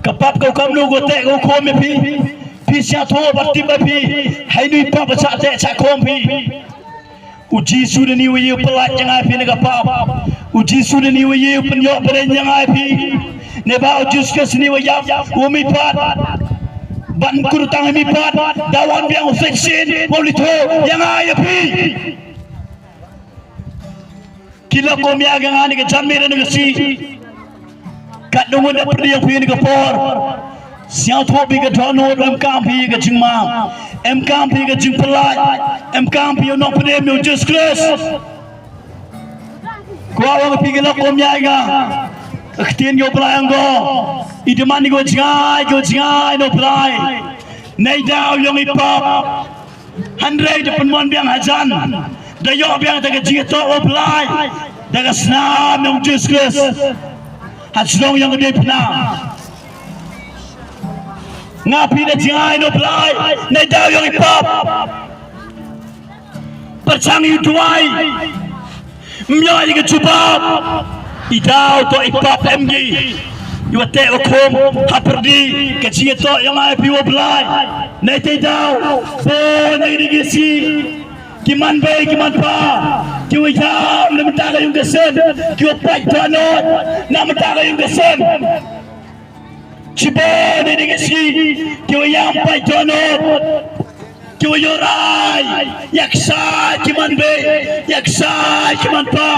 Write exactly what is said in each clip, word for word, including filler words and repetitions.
Ka pap ka u kamno ko teh ko khom ïa phi. Phi sngewthuh bad tip ba phi. Haino i pap ba sah teh sah khom phi. U Jisu une u ïa u pyllait ïa nga ïa phi na ka pap. U Jisu une u ïa u pynïoh pynïeng ïa nga ïa phi. Neba u Jisu Khrist une u ïap u mih pat. Ban kur tang mih pat. Da wan biang u sait sien. Wa u leit thoh ïa nga ïa phi. Ki la kum ïa ka nga ne ka janmiet ne ka sngi. Katno ngut da pyrdi ïa phi ne ka por. Sngewthuh phi ka dohnud, em kam phi ka jingma. Em kam phi ka jingpyllait. Em kam phi u nongpynim ïa u Jisu Khrist. Kwah ong phi ki la kum ïa ka. Ka ktien ïa u Blai ong ko. I demand ïa ka jngai, ka jngai na u Blai. Nai daw ïong i pap. Hynrei da pynmon biang hajan. Da ïoh biang da ka jingïatoh u Blai. Da ka snam ïa u Jisu Khrist. Ha shnong ïong ka dei pynah. Nga phi da jngai na u Blai. Nai daw ïong i pap. Pyrshang ïa u duwai. Ym ïoh ïa ka jubab. I daw toh i pap em ngi. Ïa wa teh wa khum ha pyrdi ka jingïatoh ïa nga ïa phi wa Blai. Nai te daw. Bun na ki sngi. Ki man bei ki man pa. Ki wa ïam na mynta ka ïung ka sem. Ki wa pait dohnud na mynta ka ïung ka sem. Shibun na ki sngi ki wa ïam pait dohnud. Ki wa ïoh rai ïa ki ksai ki man bei, ïa ki ksai ki man pa,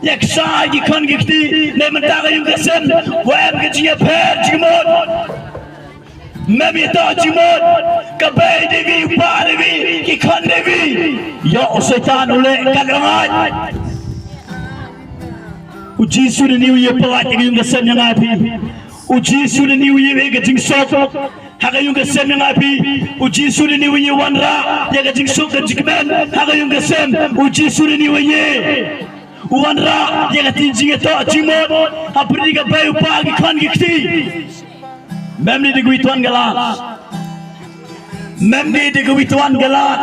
ïa ki ksai ki khon ki kti. Na mynta ka ïung ka sem wa em ka jingïapher jingmut. Mem ïa toh jingmut ka bei de vi, u pa de vi, ki khon de vi. Ïoh u Soitan u leh kat u ngat. U Jisu une u ïa pyllait ïa ka ïung ka sem ïa nga ïa phi. U Jisu une u ïa ka jingsuk ha ka ïung ka sem ïa nga ïa phi. U Jisu une u ïa wanrah ïa ka jingsuk ka jingkmen ha ka ïung ka sem. U Jisu une u ïa wanrah ïa ka jingïatoh jingmut ha pyrdi ka bei, u pa, ki khon ki kti. Mem dei da ka wei tuan ka lad. Mem dei da ka wei tuan ka lad.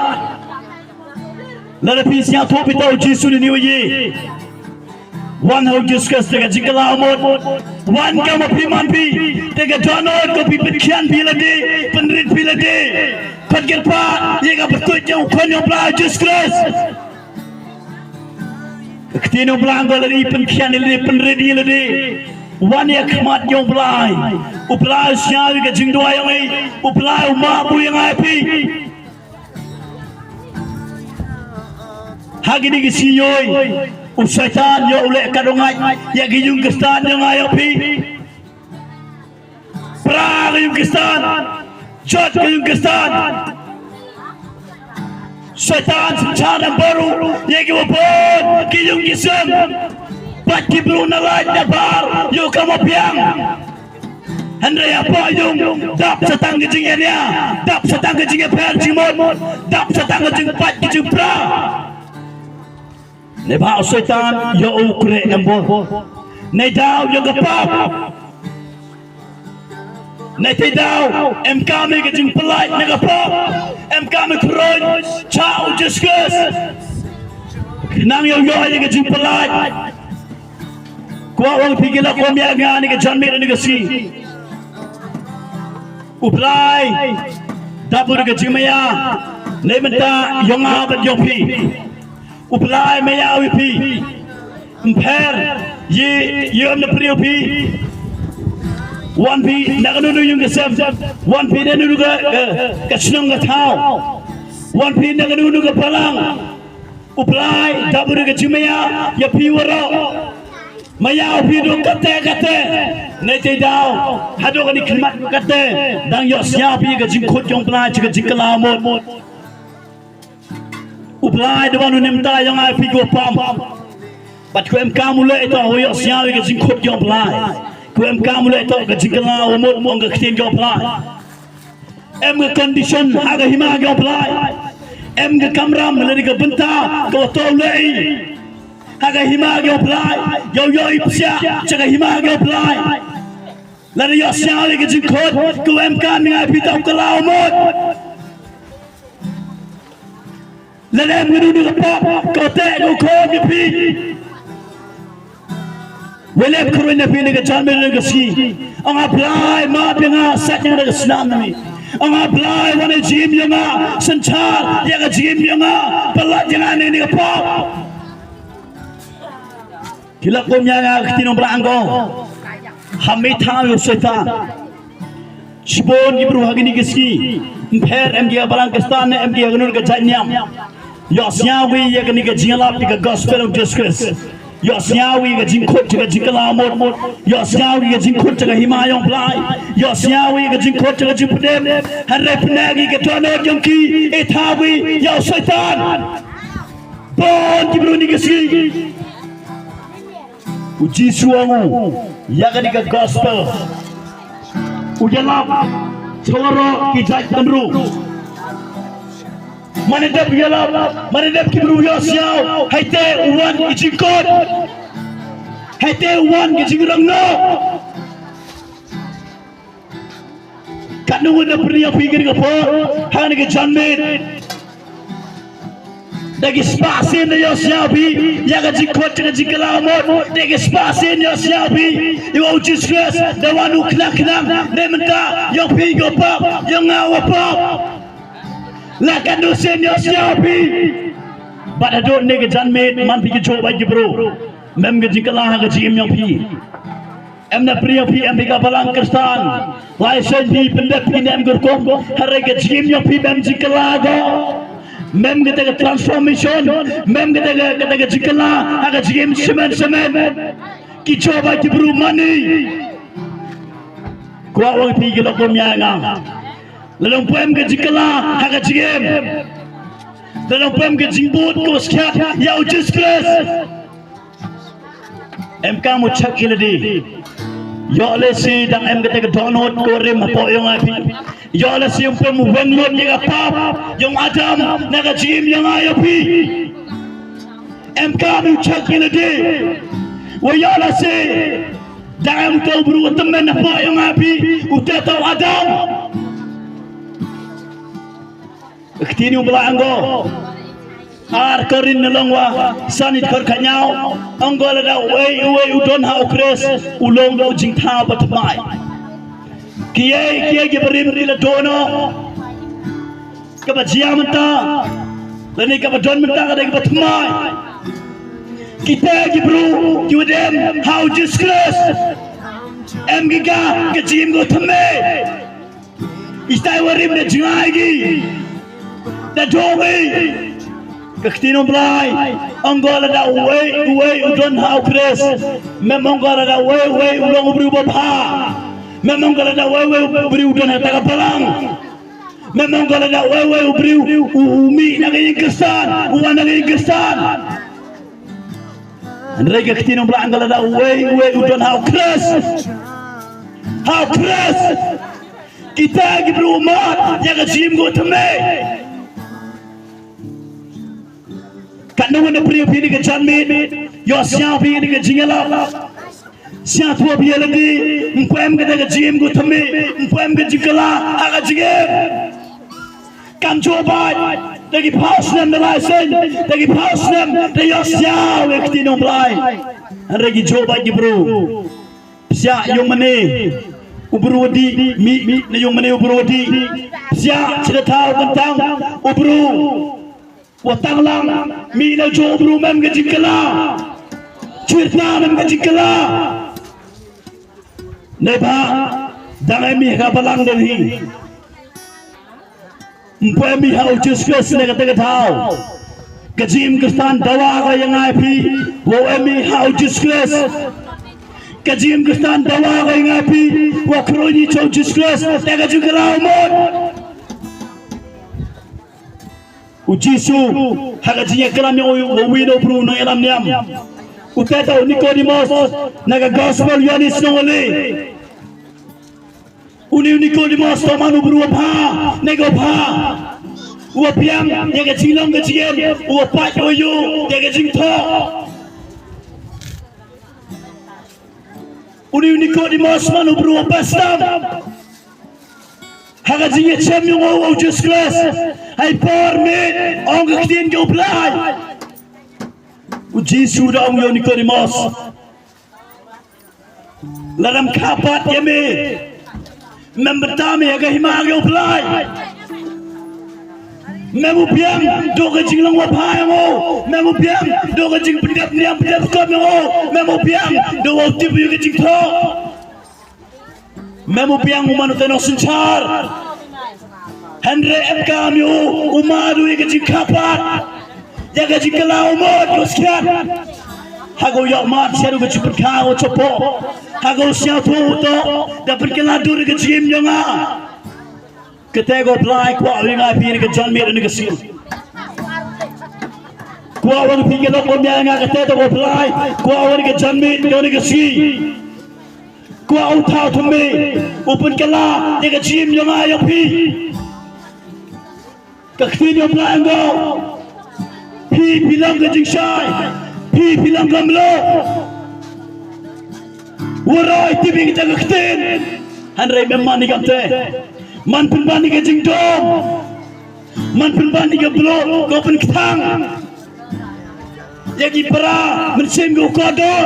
Lada phi sngewthuh phi tip u Jisu une u ïa wan ha u Jisu Khrist da ka jingkylla mut. Wan kam ma phi man phi da ka dohnud, ko phi pynkhian phi lade, pynrit phi lade. Pynkylla ïa ka pyrtuid ïa u Khun ïa u Blai Jisu Khrist. Ka ktien u Blai ka la dei pynkhian ïa lade, pynrit ïa lade. Wan ïa khmat ïa u Blai. U Blai u sngew ïa ka jingduwai ïa ngi. U Blai u map buh ïa nga ïa phi. Ha kine ki sngi ïohi u Soitan ïoh u leh kat u ngat ïa ki ïung Khristan ïa nga ïa phi. Pra ka ïung Khristan, jot ka ïung Khristan. Soitan synshar na baroh ïa ki wa bun ki ïung ki sem. Pat ki briew na lait na bar ïoh ka ma biang. Hynrei hapoh ïung dap sa tang ka jingïania, dap sa tang ka jingïapher jingmut, dap sa tang ka jingpait ka jingpra. Neba u Soitan ïoh u khreh em bor. Nai daw ïoh ka pap. Nai te daw em kam ïa ka jingpyllait na ka pap. Em kam ïa ka kyrhoi cha u Jisu Khrist. Nang ïoh ïoh ïa ka jingpyllait. Kwah ong phi ki la kum ïa nga ne ka janmiet ne ka sngi. U Blai dap u da ka jingmaïa ne mynta ïong nga bad ïong phi. U Blai maïa u ïa phi. Ym pher ïa ïa em na pyrshah phi. Wan phi na kano kano ïung ka sem. Wan phi na kano kano ka ka shnong ka thaw. Wan phi na kano kano ka balang. U Blai dap u da ka jingmaïa ïa phi waroh. Maïa u phi duk kate kate. Nai te daw haduh kane khmat kate dang ïoh sñiaw phi ka jingkhot jong u Blai cha ka jingkylla mut. U Blai da wan u ne mynta ïa nga phi ko pam. Bad ko em kam u leh ito u ïoh sñiaw ïa ka jingkhot jong u Blai. Ko em kam u leh ito ka jingkylla u mut ong ka ktien jong u Blai. Em ka condition ha ka hima ka Blai. Em ka kamram lane ka bynta ka wa to lei ha ka hima ka Blai. Yow yow i psiah cha ka hima ka Blai. Lane yow siaw ka jingkhot ka wa em kan nga phi ta u ka law mot. Lane em ka nu ka pop ka te ka u khot ka phi. Welep khuid na phi na ka janmiet na ka sngi. Ong A Blai, map ïa nga sait ïa nga da ka snam na mi. Ong A Blai, wan ïa ka jingim ïa nga, synshar ïa ka jingim ïa nga, pynlait ïa nga na kane ka pop. Ki la kum ïa nga, ka ktien U Blei ka ong, ha mih thaw ïa u Soitan. Shibun ki briew ha kine ki sngi, ym pher em ki ha balang Khristan ne em ki ha kano ka jait niam, ïohsngew ïa kane ka jingïalap ïa ka gospel of Jesus Christ. Ïohsngew ïa ka jingkhuid jong ka jingkylla mut. Ïohsngew ïa ka jingkhuid jong ka hima jong U Blai. Ïohsngew ïa ka jingkhuid jong ka jingpyndem. Hynrei pyneh ïa ka dohnud jong ki, e thaw ïa u Soitan. Bun ki briew ha kine ki sngi. U Jisu u ong ïa kane ka gospel, u ïalap sha waroh ki jait bynriew. Mano dep u ïalap, mano dep ki briew u ïohsngew, hato u wan ka jingkhuid, hato u wan ka jingrong noh. Katno ngan da pyni ïa phi ha kane ka por, ha kane ka janmiet. Da ki spah sien da ïohsngew ïa phi ïa ka jingkhuid ka jingkylla mut, da ki spah sien ïohsngew ïa phi ïa u Jisu Khrist da wan u khnang khnang, ne mynta ïa phi ko pop, ïa nga u pop. La katno sien ïohsngew ïa phi. Bad haduh kane ka janmiet man phi ki jubab ki briew, mem ka jingkylla ha ka jingim ïa phi. Em na pyrshah phi em phi ka balang Khristan. Lai sien phi pyndep phi ne em ka rukom. Hynrei ka jingim ïa phi mem jingkylla ko. Mem kata ka transformation. Mem kata ka, kata ka jingkylla ha ka jingim shimet shimet. Ki jubab ki briew mane. Kwah wan phi ki la kum ïa nga. Lada ym pu em ka jingkylla ha ka jingim, lada ym pu em ka jingbud ka skhiat ïa u Jisu Khrist, em kam u check ïa lade. Ïoh lehse dang em kata ka dohnud ka rim hapoh ïa nga phi. Ïoh lehse ym pu em u weng lut ïa ka pop jong u Adam na ka jingim ïa nga ïa phi. Em kam u check ïa lade. Wa ïoh lehse dang em uta u briew u tymmen hapoh ïa nga phi, uta uta u Adam. Ka ktien U Blai ka ong, Ar Korinth na lynnong wa san, dkhot khathynñiew, ong ko lada uwei uwei u don ha u Khrist u long u jingthaw bathymmai. Kiei kiei ki barim ki la don noh, kaba jia mynta lane kaba don mynta ka dei kaba thymmai. Kita ki briew kiba dem ha u Jisu Khrist em ki ka, ka jingim ka thymmai. Ita i wa rim da jngai ki, da dong ki. Ka ktien U Blai ong ko lada uwei uwei u don ha u Khrist, mem ong ko lada uwei uwei u long u briew babha. Mem ong ko lada uwei uwei u briew u don ha kata ka balang. Mem ong ko lada uwei uwei u briew u, u mih na ka ïing Khristan, u wan na ka ïing Khristan. Hynrei ka ktien U Blai ka ong lada uwei uwei u don ha u Khrist, ha u Khrist, kita ki briew u mad ïa ka jingim ka thymmai. Katno ngan da pyni ïa phi ha kane ka janmiet, ïohsngew ïa phi ha kane ka jingïalap. Sngewthuh ïa lade, ym pu em kata ka jingim ka thymmai, ym pu em ka jingkylla ha ka jingim. Kam jubab da ki phew snem, da lai sien, da ki phew snem da ïohsngew ïa ka ktien U Blai. Hynrei ki jubab ki briew, psiah ïong mane u briew u dih, mih na ïong mane u briew u dih. Psiah sha ka thaw kyntang u briew wa tang lang, mih na jong u briew mem ka jingkylla. Chirta mem ka jingkylla. Neibhah dang em mih ha ka balang da hi, ym pu em mih ha u Jisu Khrist na kata ka thaw. Ka jingim Khristan dawa ka ïa nga ïa phi wa em mih ha u Jisu Khrist. Ka jingim Khristan dawa ka ïa nga ïa phi wa kyrkhu ïa u Jisu Khrist da ka jingkylla mut. U Jisu ha ka jingïaklam ïa u, u wi na u briew nongïalam niam, u tip u Nikodimos na ka Gospel Ïoannis lynnong le. Une u Nikodimos u man u briew u bha, ne u bha, u biang ïa ka jinglong ka jingim, u pait u ïoh ïa ka jingthoh. Une u Nikodimos u man u briew u bha stam ha ka jingïashem ïa u Jisu Khrist. Ha i por miet ong ka ktien ka U Blai, u Jisu u da ong ïa u Nikodimos, Lada ym kha pat ïa me, mem bynta me ha ka hima ka U Blai. Mem u biang da ka jinglong wapha ïa ngo. Mem u biang da ka jingpyndep niam pyndep skhem ïa ngo. Mem u biang da u tip ïa ka jingthoh. Mem u biang u man u tnong synshar. Hynrei em kam ïa u, u mad u ïa ka jingkha pat, ïa ka jingkylla u mut u skhem. Ha ka u ïoh mad sha u ka jingpynkha u chapoh. Ha ka u sngewthuh u toh da pynkylla dur ïa ka jingim jong nga. Kata ko Blai kwah ïa nga phi ïa ka janmiet ïa ka sngi. Kwah wan phi ka lok wan ïa nga kata ko Blai kwah wan ïa ka janmiet ïa ka sngi. Kwah u thaw thymme u pynkylla ïa ka jingim jong nga ïa phi. Ka ktien U Blai nga phi phi long ka jingshai, phi phi long ka mluh. Waroi tibi kita ka ktien. Hynrei mem man ïa kamte. Man pynban ïa ka jingdom. Man pynban ïa ka mluh ko pynkthang. Ïa ki para mynsiem ko kordor.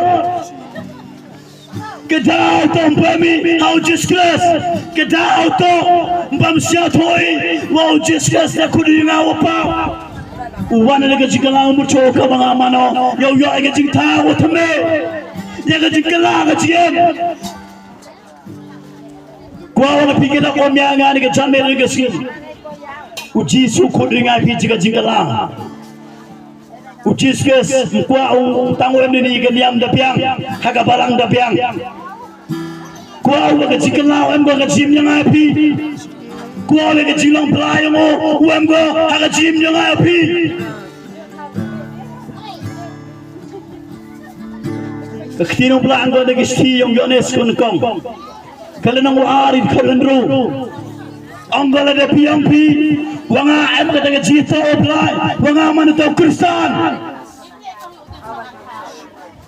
Ka daw to ym pynmih ha u Jisu Khrist. Ka daw to ym pynmih sngewthuh ïa u Jisu Khrist da kut ïa nga u pap. U wan ïa ka jingkylla u mut shuh ka ba nga mano. Ïa u ïoh ïa ka jingthaw u thymme. Ïa ka jingkylla ka jingim. Kwah wan phi ka lok wan ïa nga ïa ka janmiet ïa ka sngi. U Jisu kut ïa nga phi ïa ka jingkylla. U Jisu Khrist kwah u tang u em ne ka niam da biang ha ka balang da biang. Kwah u ka jingkylla u em ka jingim ïa nga phi. Kwah u ka jinglong Blai ïa ngo u em ka ha ka jingim ïa nga phi. Ka ktien U Blai nga da ka shithi jong Ïoannis ka nyngkong. Ka lynnong u ar ïa ka hynriew. Ong ka lada phi ong phi wa nga em ka da ka jingthoh U Blai wa nga man uto u Khristan.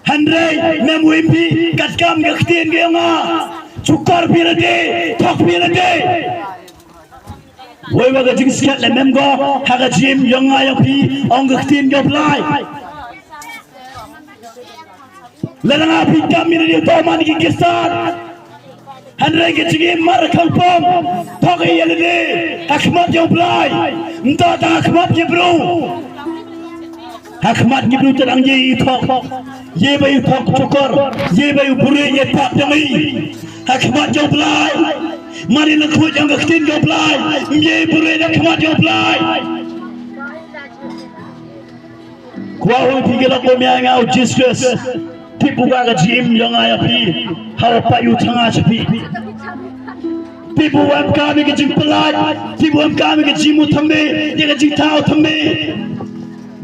Hynrei mem u im phi katkam ka ktien ka ong nga. Shukor phi lade, thok phi lade. Wei wa ka jingskhem lem em ko ha ka jingim yong nga yong phi ong ka ktien yong Blai. Lada nga phi kam ïa lade u to man ki Khristan. Hynrei ka jingim mar khang pom thok ïa lade ha khmat yong Blai. Ym to tang ha khmat ki bru. Ha khmat ki bru te dang ïa i thok, ïa ba i thok shukor, ïa ba i buhrieh ïa pap jong i. Ha khmat jong Blai, mar ïa la khuid jong ka ktien jong Blai, ym ïa i buhrieh ha khmat jong Blai. Kwah wan phi ka lok wan ïa nga u Jisu Khrist. Tip u ka ka jingim yong nga yong phi ha u pait u thnga sha phi. Tip u em kam ïa ka jingpyllait, tip u em kam ïa ka jingmut thymme, ïa ka jingthaw thymme.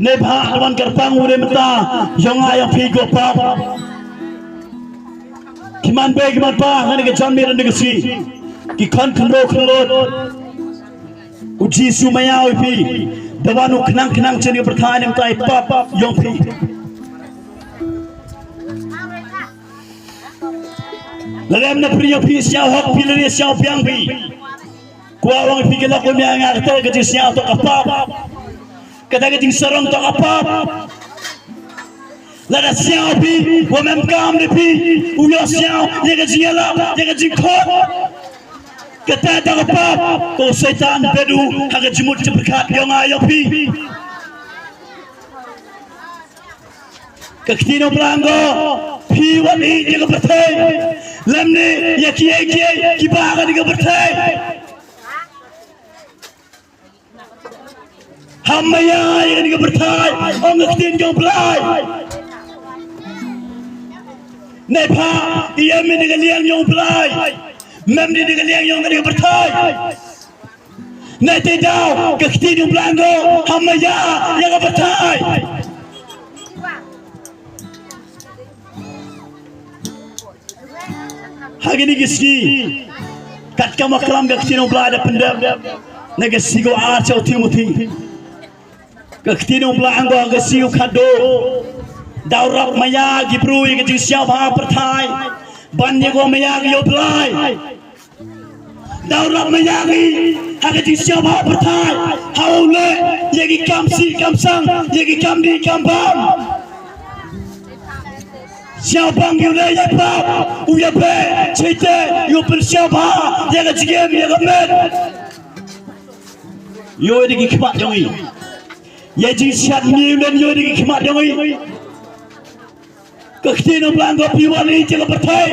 Neibhah wan kyrpang u ne mynta yong nga yong phi ko pap. Ki man bei ki man pa ngan ka jan miet ngan ka si. Ki khon khynroo khynlot. U Jisu maya u phi. Da wan u khnang khnang chen ka pyrthai ne mynta i pap yong phi. Lada em na pyrshah phi sñiaw hok phi lane sñiaw biang phi. Kwah wan phi ki lok wan ïa nga kata ka jingsñiaw to ka pap. Kata ka jingsarong to ka pap. Lada sñiaw phi wa mem kam ne phi u ïoh sñiaw ïa ka jingïalap ïa ka jingkhot. Kata to ka pap ko Soitan bedu ha ka jingmut jingpyrkhat yong nga yong phi. Ka ktien u Blai ko phi wan i ïa ka pyrthei. Lem ne ïa kiei kiei kiba ha ka pyrthei. Ham maya ïa ka pyrthei ong ka ktien jong Blai. Neibhah i em ïa ka liang jong Blai. Mem ïa ka liang jong ka pyrthei. Nai te daw ka ktien u Blai ko ham maya ïa ka pyrthei. Ha kine ki sngi kat ka ma klam ka ktien u Blai da pyndep na ka sngi ko ar cha u Timothi. Ka ktien u Blai ko ka sngi u khadduh. Daw rap maya ki bru ïa ka jingsñiawbha pyrthei ban ïa ko maya ki ïa u Blai. Daw rap maya ki ha ka jingsñiawbha pyrthei ha u leh ïa ki kam sih kam sang ïa ki kam dih kam bam. Sngewbang ïa u leh ïa i pap, u ïa beh, cheite, ïa u pynshai bha ïa ka jingim, ïa ka met. Ïoh ïa ki khmat jong i. Ïa jingshat ngi u len ïoh ïa ki khmat jong i. Ka ktien u blang ko phi wan i jong ka pyrthei.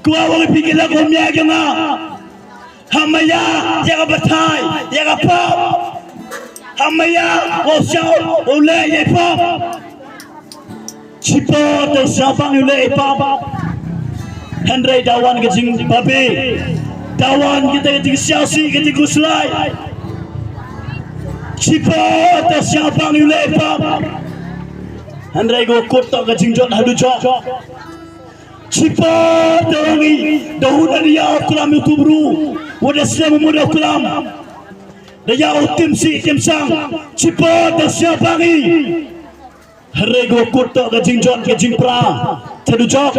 Kwah wan phi ki la ko mia jong nga. Ha maya ïa ka pyrthei ïa ka pap. Ha maya ko sngewbha u leh ïa i pap. Chipor te sngewbang u leh i pap. Hynrei da wan ka jingbabe. Da wan kita ka jingsngewsih ka jingkhuslai. Chipor te sngewbang u leh i pap. Hynrei ko kut to ka jingjot haduh jot. Chipor te ong i da hun da ïa u klam u tubru. Wa da slem u mut u klam. Da ïa u tim sih tim sang. Chipor te sngewbang i. Hynrei ko kut to ka jingjot ka jingpra. Haduh jot.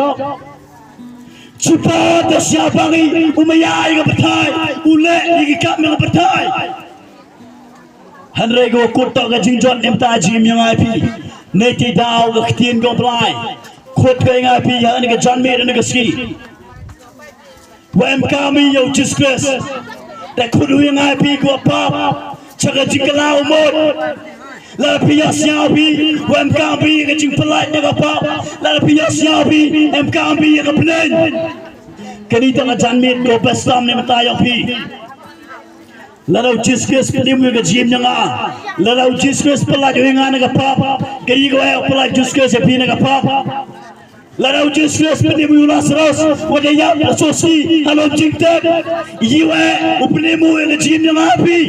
Chipor te sngewbang i u maya ïa ka pyrthei u leh ïa ki kam ïa ka pyrthei. Hynrei ko kut to ka jingjot ne mynta jingim ïa nga ïa phi. Nei te daw ka ktien ko Blai. Kut ko ïa nga ïa phi ha kane ka janmiet ne ka sngi. Wa em kam ïa u Jisu Khrist. Te kut u ïa nga ïa phi ko pap. Cha ka jingkylla u mut. Lada phi ïohsngew phi wa em kam phi ka jingpyllait na ka pap. Lada phi ïohsngew phi em kam phi ïa ka bneng. Kane to ka janmiet ko best tam ne mynta ïa phi. Lada u Jisu Khrist pynim ïa ka jingim ïa nga. Lada u Jisu Khrist pyllait ïa nga na ka pap. Ka ïa ka wa ïa pyllait Jisu Khrist ïa phi na ka pap. Lada u Jisu Khrist pynim ïa u Lasarus wa da ïap la sosi ha lum jingtep. Ïa wa u pynim ïa ka jingim ïa nga phi.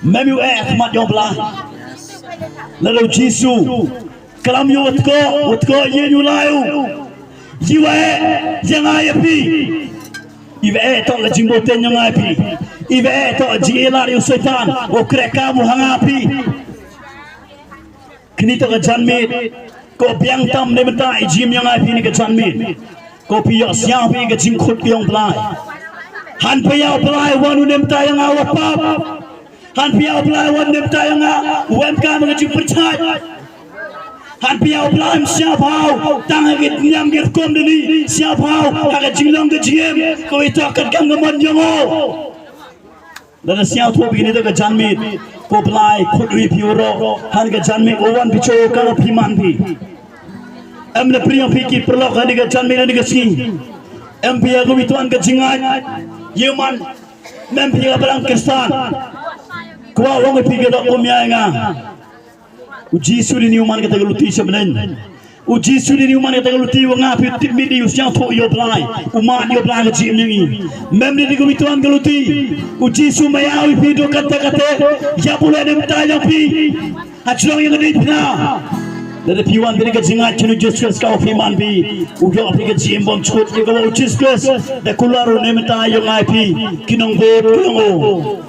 Mem ïa u eh khmat ïa u Blai. Lada u Jisu klam ïa u wa tko wa tko ïa u lai u. Ïa wa eh ïa nga ïa phi. Iwa eh to ka jingbawten ïa nga ïa phi. Iwa eh to ka jingïalad ïa u Soitan. Wa u kreh kam u ha nga ïa phi. Kine to ka janmiet. Ko biang tam ne mynta i jingim ïa nga ïa phi ne ka janmiet. Ko phi ïohsngew phi ka jingkut ka jong u Blai. Han phi ïa u Blai wan u ne mynta ïa nga wa pap. Han phi ïa u Blai wan ne mynta ïa nga wa em kam ka jingpyrshah. Han phi ïa u Blai em sngewbha tang ha ki niam ki rukom dini sngewbha ha ka jinglong ka jingim ko ito kat kam ka mon jong o. Lada sngewthuh phi kine to ka janmiet ko Blai khut wi phi u ro han ka janmiet ko wan phi cho ka phi man phi. Em na priang phi ki pyrlok ha ni ka janmiet ha ni ka sngi. Em phi ïa ko wi tuan ka jingngeit. Ïa man mem phi ka balang Khristan. Kwah ong phi ka dok um ïa nga. U Jisu dini u man kata ka luti sha bneng. U Jisu dini u man kata ka luti wa nga phi tip midi u sngewthuh ïa u Blai. U man ïa u Blai ka jingim ïa ngi. Mem dini ka wi tuan ka luti. U Jisu maya wi phi dok kata kata. Ïa pule ne mynta ïa phi. Ha jrong ïa ka dei phi na. Lada phi wan phi ka jingngeit kinu Jisu Khrist ka phi man phi. U ïoh phi ka jingim bym chut ïa ka wa u Jisu Khrist. Da kular u ne mynta ïa nga phi. Ki nongbud ki nongo.